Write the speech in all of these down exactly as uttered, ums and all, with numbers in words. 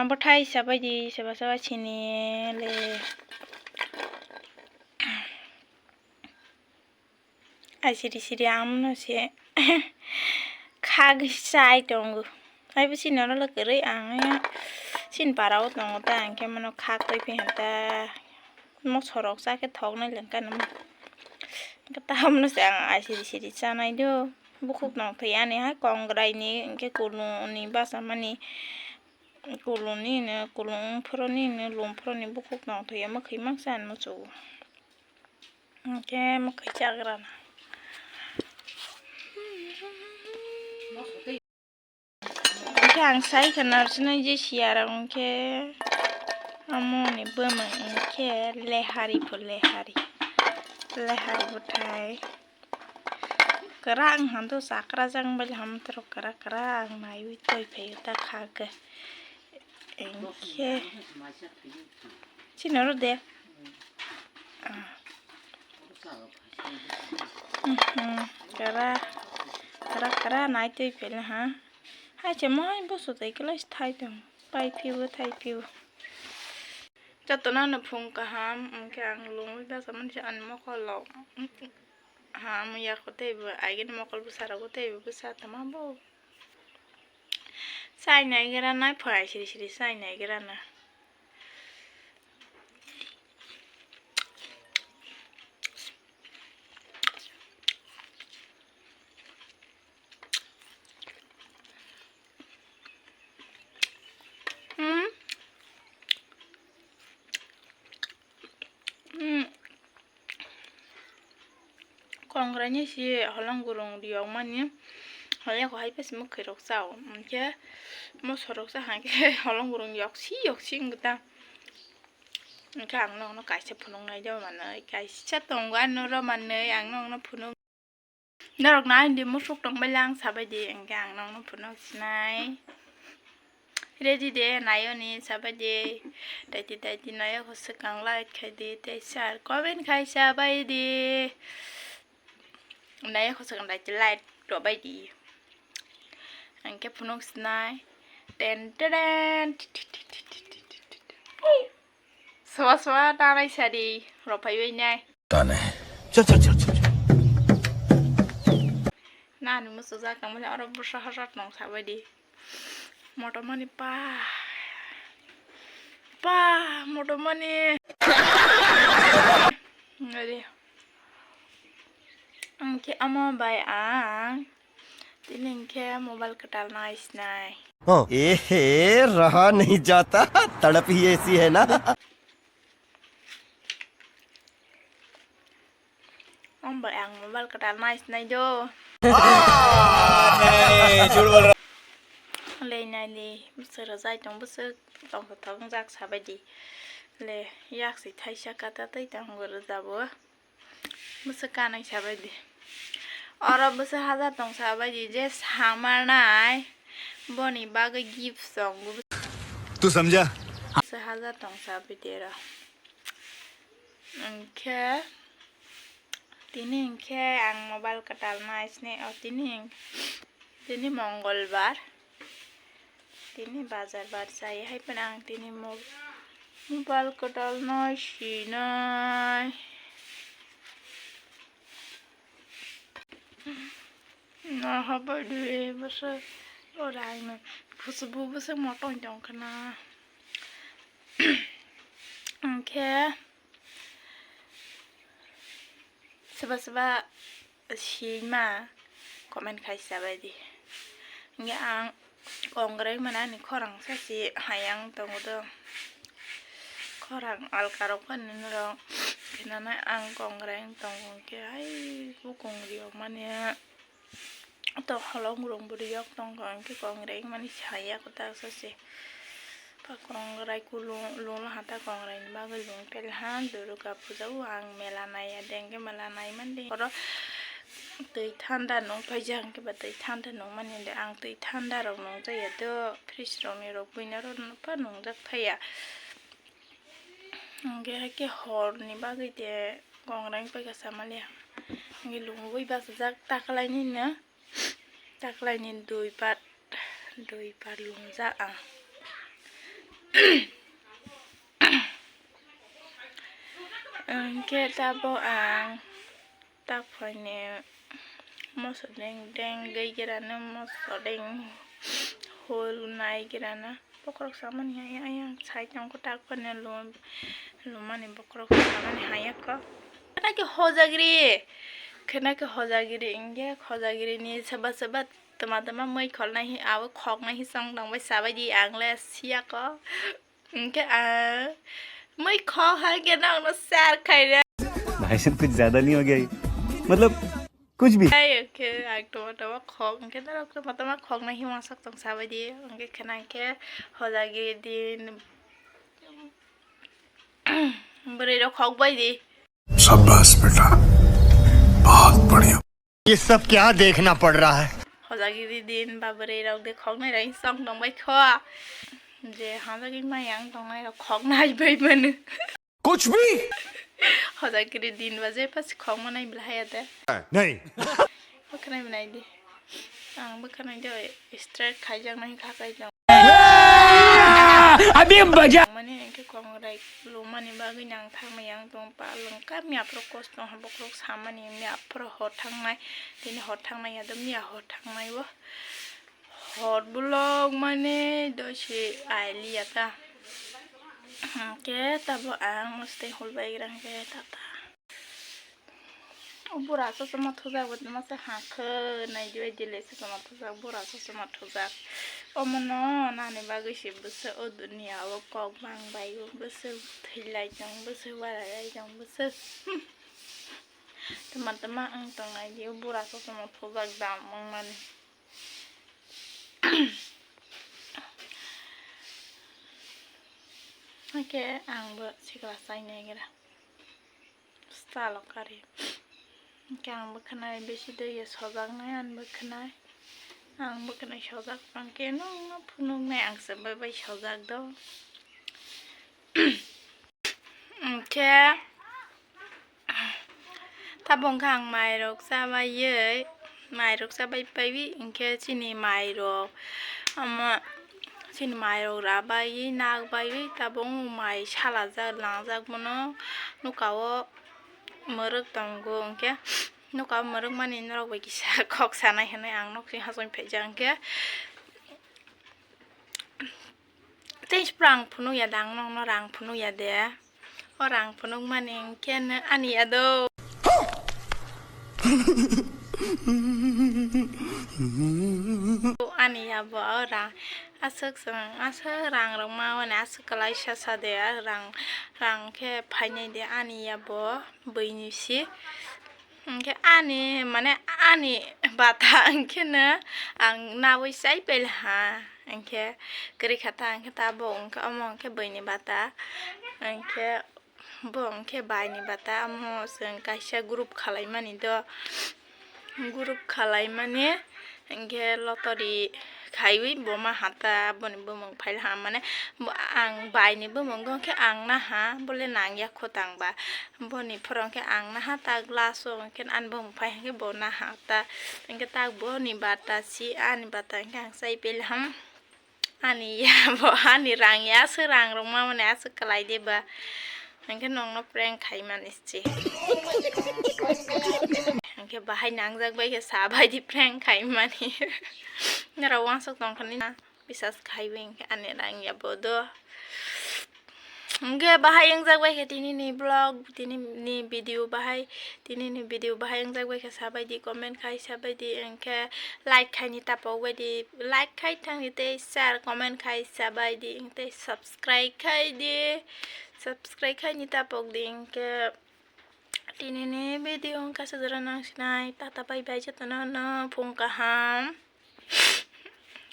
Bwthai sabai di, saba saba sini le. Ai siri siri ang no se khak sai tongo. Ai bo sini oro le kwrwi ang ya sini para o tongo ta, ang khe mano khak twi phi han ta. Moso rok cha khe thok nai leng kha nang. Hwnkhe tamo no se ang ai siri siri cha nai do. Bukhuk nong thwi ani hai kongrai ni, hwnkhe kulun ni basa mani, kulun ni no, kulun phoro ni no, lum phoro ni bukhuk nong thwi ya mwkhwi mang sa ani muchungo. Hwnkhe mwkhwi chagra na. Hwnkhe ang sai kha narwknai je siya rok hwnkhe amo ni bwmwng hwnkhe lehari pho lehari, lehari bwthai kwrak wng han to chakra jak bai hamtwrok kwrak kwrak ang naiwi toi phai ta kha khe. Hwnkhe chini oro de. Ah. Mhm. Kara, kara, kara nai twi phela ha. Hai che mo hai boso tai kela thai tong. Pai phibo, thai phibo. Jotono no phung kaham, hwnkhe ang lungwi basa mani se ani mokol rok. Ha, muya ko tei bo, agini mokol bwsa rogo tei bo bwsa tama bo. Sai nai gira nai phai siri siri sai nai gira na. Hmm. Hmm. Kongrai ni si holong gurung riyok mani, hole ko hai pes mwkhwi rok chao, hwnkhe moso rok cha hwnkhe holong gurung yok si yok si wng ta. Hwnkhe ang nokno kaisa phunuk nai do manwi, kaisa tongo ano ro manwi, ang nokno phunuk. Norok na hindi musuk tong bai lang sabai di, hwnkhe ang nokno phunuk sinai. Ready de, nayoni sabai de. Daiti daiti nayo ko swkang like khai di, tei share, comment khai sabai di. Nayo ko swkang daiti like rw bai di. Hwnkhe phunuk sinai. Ten ten. Swa swa tanai sadi rw phaiwi nai. Tane. Chal, chal, chal, chal, chal. Nani musu jak tong mani oro bwsa hajak nong sabai di. Motomani pa. Pa, motomani. Ngari. Ang khe amo bai ang. Tini hwnkhe mobile kwtal nai sinai. Oh. Ehe, raha nahi jata, tadap hi aisi hai na. Amo bai ang mobile kwtal nai sinai do. Hey, jhut bol raha. Le nai di, bwswk rwjai tong, bwswk tong thok jak sabai di. Le yak si thaisa kata tei tong rwjabo. Bwswk kanwi sabai di. Oro bwswk hajar tong sabai di je samanai. Boni bagwi gift song. Tu samjha? Bwswk hajar tong sabai di oro. Hwnkhe tini hwnkhe ang mobile kwtal nai sini o tini. Tini Mongolbar. Tini bazar bar chai hai phano ang tini mo-, mobile kwtal nai sinai. Na habai de bwswk ora ang no phusu bu bwswk motong tong khna. Hwnkhe Soba soba sima comment khai sabai di. Hwnkhe ang kongrai mani ani khorang sachi hayang tongo do. Khorang alka rok phano norok khenanai ang kongrai wng tongo hwnkhe hai bukung riyok mani. To holong rong bwrwi yok tongkha, hwnkhe kongrai wngmani saya kwtal sachi. Pa kongrai kulung, lung laha ta kongrai ni bagwi lung pelha, Durga puja o ang mela naiya, dengke mela nai mande. Oro twi thanda nung paijak, hwnkhe ba twi thanda nung mani de, ang twi thanda rok nung jaya do, fridge rok ni rok buina rok pa nung jak thaya. Hwnkhe haikhe hor ni bagwi de kongrai paikha samaliya. Hwnkhe lungwi bachajak taklaini no. Taklaini dui part, dui part lungjak ang. Hwnkhe tabuk ang tak phaini moso deng deng gwi girano, moso deng hol nai girano. Bokhorok samani hai, ayang sai tongkho tak phano lum-, lumani bokhorok samani hai kho. Khena khe hojagri, khena khe hojagri, hwnkhe hojagri ni seba seba tama tama mui kholnai hi, abo khoknai hi chong tongbai sabaidi ang le siya kho. Hwnkhe ang mui khok hai khe nokno share khai re. भाई साहब कुछ ज्यादा नहीं हो गया ये? मतलब कुछ भी। Ai, hwnkhe ang tama tama khok, hwnkhe norok tama tama khoknai hi uansuk tong sabaidi, hwnkhe khena khe hojagri din bwrwi rok khok bai di. शाबाश बेटा, बहुत बढ़िया। ये सब क्या देखना पड़ रहा है? Hojagri din ba bwrwi rok de khoknai rai song tong bai kho. Je hajagwi mai ang tongnai rok khoknai bai manu. कुछ भी। Hojagri din ba je pas khokma nai bla haya de. नहीं। Khoknai nai di. Ang bwkhanai de straight khaijaknai kha kaijaknai. अभी मजा। Mane hwnkhe kongrai lumani bagwi nang thangmani ang tong palwng ka miya phuru kosto ha bokhorok samani miya phuru hor thangnai tini hor thangnai ya do miya hor thangnai bo hor bulok mane dosi ailiya ta hwnkhe tabo ang mostai hulbai gra hwnkhe tata. O bura chosma thujak bo masa hangkhe nai di bai di le chosma thujak bura chosma thujak. Omono nani bagwi se bwswk o duniya o kok bang bai o bwswk thwi lai tong bwswk warai lai tong bwswk. Tama tama wng tong nai di o bura chosma thujak dam wng mani. Hake ang bo sikla chai nai gra. Stalo kari. Hwnkhe ang bwkhanai bisi dui ya sojaknai ani bwkhanai. Ang bwkhanai sojak tongkhe nokno phunuknai ang se bai bai sojak do. Hwnkhe tabuk hwnkhe ang mairok chabaiwi, mairok chabai paiwi hwnkhe chini mairok omo chini mairok rabaiwi nakbaiwi tabuk mai salajak langjak bono nukao mwrwk tongo hwnkhe nukao mwrwk mani norok bai kisa kok sanai hinwi ang nokni hachoi phaijak hwnkhe tei rang phunukya de ang nokno rang phunukya de. O rang phunukmani hwnkhe nw ani ya do. Ani ya bo o rang aswk chwng aswk rang rok ma mani aswk kwlaisa sa de rang rang khe phainai de ani ya bo buini si. Hwnkhe ani mane ani bata hwnkhe nw ang nawi chai pailaha hwnkhe kwrwi kha ta hwnkhe ta bo hwnkhe omo hwnkhe buini bata hwnkhe. Bo hwnkhe baini bata, omo chwng kaisa group khalaimani do, group khalaimani hwnkhe lottery khaiwi bo ma hata, boni bumung phaila ha, mane ang baini bumung hwnkhe ang naha, bole nangya khotang ba, boni phoro hwnkhe ang naha ta glass o hwnkhe ani bumung phai hwnkhe bo naha ta, hwnkhe ta boni bata si ani bata hwnkhe ang chai pailaha. Ani ya bo ani rang ya aswk rang rok ma mani aswk kwlai de ba. Hwnkhe nokno prank khai mani se. Hwnkhe bahai nangjak bai khe sa bai di prank khai mani. Norok uansuk tong kha ni na bisas khai bai hwnkhe ani rang ya bo do. Hwnkhe bahai wngjak bai khe tini ni vlog, tini ni video bahai, tini ni video bahai wngjak bai khe sabai di, comment khai sabai di, hwnkhe like khai ni tapok bai di, like khai thang di tei share, comment khai sabai di, tei subscribe khai di, subscribe khai ni tapok di, hwnkhe tini ni video wngkha se jora nang sinai, tata bye bye jotono no phung kaham.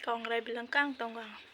Kongrai bilang kang tongo ang.